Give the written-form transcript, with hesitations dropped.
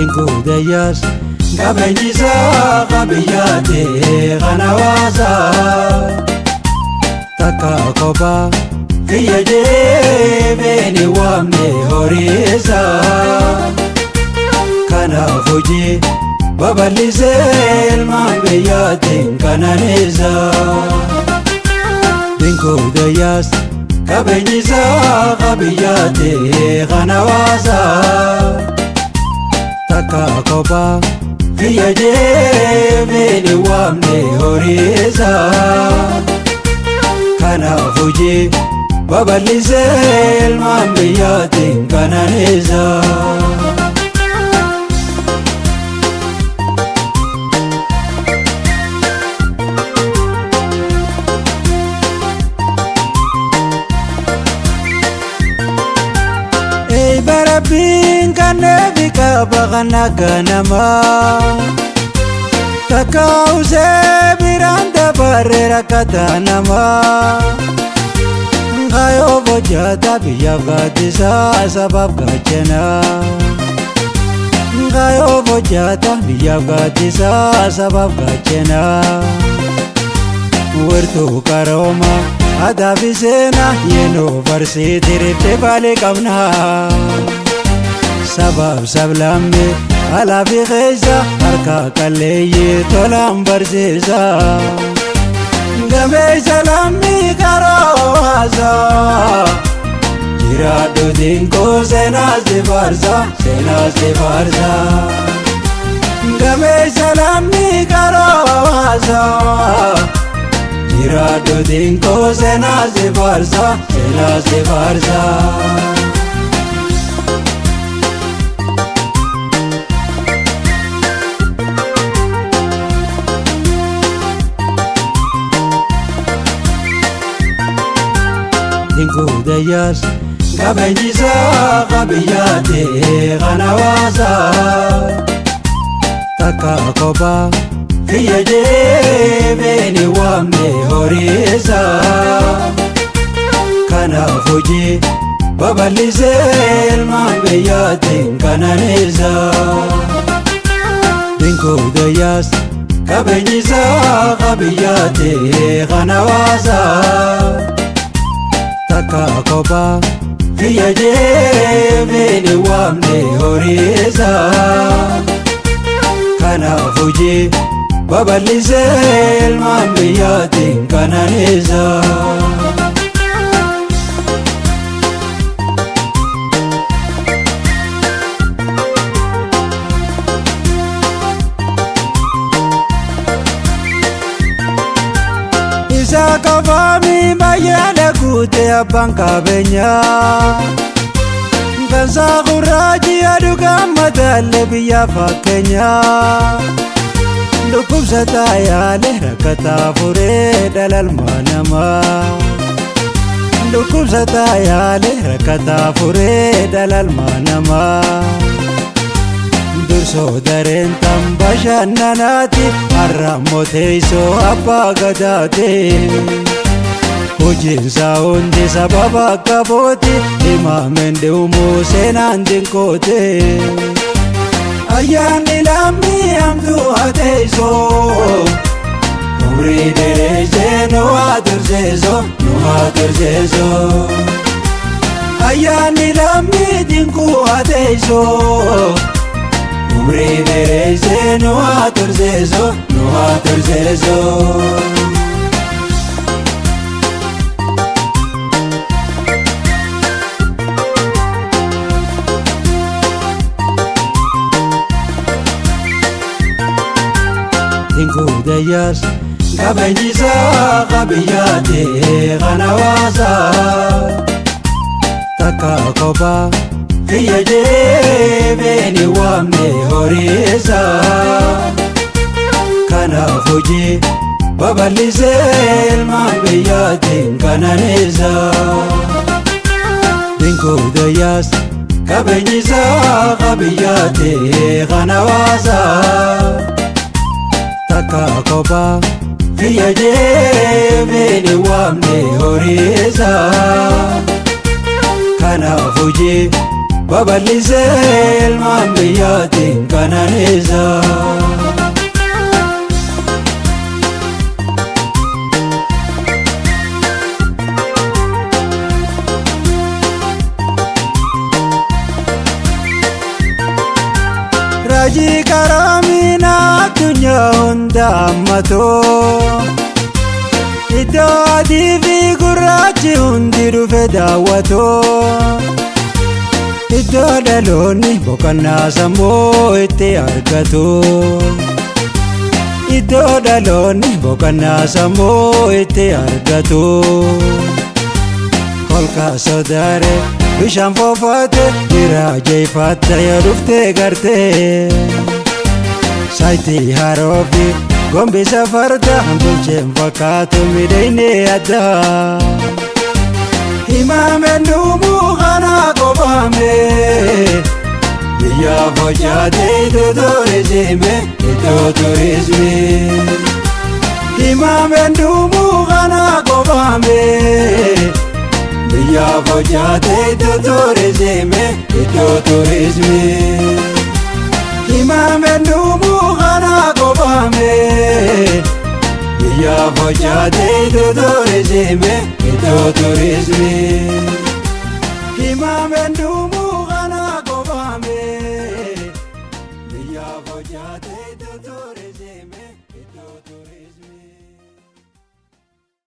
Dinkuu Dayyaas qabeenyisaa qabiyyaate kan hawaasaa. Takka kophaa kiyya jeebeen waamne horiisaa. Kanaaf hojii babal'isee ilmaan biyyaatiin kananiisa. Dinkuu Dayyaas qabeenyisaa qabiyyaate kan hawaasaa. Takka kophaa kiyya jeebeen waamne horiisaa. Kanaaf hojii babal'isee ilmaan biyyaatiin kananiisa. Barabbiin kanneen qaba kan akka namaa. Takka usee biraan dabaree rakkata namaa. Kaayoo bojjata biyyaaf gaaddisaa sabaaf gaachanaa. Kaayoo bojjata biyyaaf gaaddisaa sabaaf gaachanaa. Wirtuu qarooma aadaa fi seenaa yenoo barsiitii riftee baalee qabnaa. Sabaaf sablammee alaa fi keessa harka qalleeyyii tolaan barsiisa. Gameessa lammii karoosa jiraadhu dinkuu seenaa si faarsa seenaa si faarsa. Gameessa lammii karoosa jiraadhu dinkuu seenaa si faarsa seenaa si faarsa. Dinkuu Dayyaas qabeenyisaa qabiyyaate kan hawaasaa. Takka kophaa kiyya jeebeen waamne horiisaa. Kanaaf hojii babal'isee ilmaan biyyaatiin kananiisa. Dinkuu Dayyaas qabeenyisaa qabiyyaate kan hawaasaa. Takka kophaa kiyya jeebeen waamne horiisaa. Kanaaf hojii babal'isee ilmaan biyyaatiin kananiisa. Isa qofaami baay'ee guute abbaan qabeenyaa. Kansaa gurraachi aduu gammadaalee biyya fakkeenyaa. Dhukkubsataa yaale rakkataa furee dhalalmaa namaa. Dhukkubsataa yaale rakkataa furee dhalalmaa namaa. Dursoo dareen tan bashannanaati har'a mooteessoo abbaa gadaati. Hojiinsaa hundi sababa qabooti himaameen deemuu seenaan dinqooti. Ayyaanni lammii hamtuu haa teessoo umrii dheeressee nu haa tursiisoo nu haa tursiisoo. Ayyaanni lammii dinquu haa teessoo umrii dheeressee nu haa tursiisoo nu haa tursiisoo. Dinkuu Dayyaas qabeenyisaa qabiyyaate kan hawaasaa. Takka kophaa kiyya jeebeen waamne horiisaa. Kanaaf hojii babal'isee ilmaan biyyaatiin kananiisa. Dinkuu Dayyaas qabeenyisaa qabiyyaate kan hawaasaa. Takka kophaa kiyya jeebeen waamne horiisaa. Kanaaf hojii Babal'isee ilmaan biyyaatiin kananiisa. Raajii karaa addunyaa hunda hammatoo. Iddoo adii fi gurraachi hundi dhufe daawwatoo. Iddoo dhaloonni boqonnaa sammuu itti argatu. Iddoo dhaloonni boqonnaa sammuu itti argatu. Kolka sodaare bishaan foofaate jira jeefatta yoo dhuftee gartee. Saayitii haroofi gombisa farda tolcheen fakkaatu midheeyne addaa. Himaameen dhumuu kana qofaame biyyaaf hojjate iddoo turizimii iddoo turizimii. Himaameen dhumuu kana qofaame biyyaaf hojjate iddoo turizimii iddoo turizimii. Himaameen dhumuu kana qofaame biyyaaf hojjate iddoo turizimii iddoo turizimii. Himaameen dhumuu.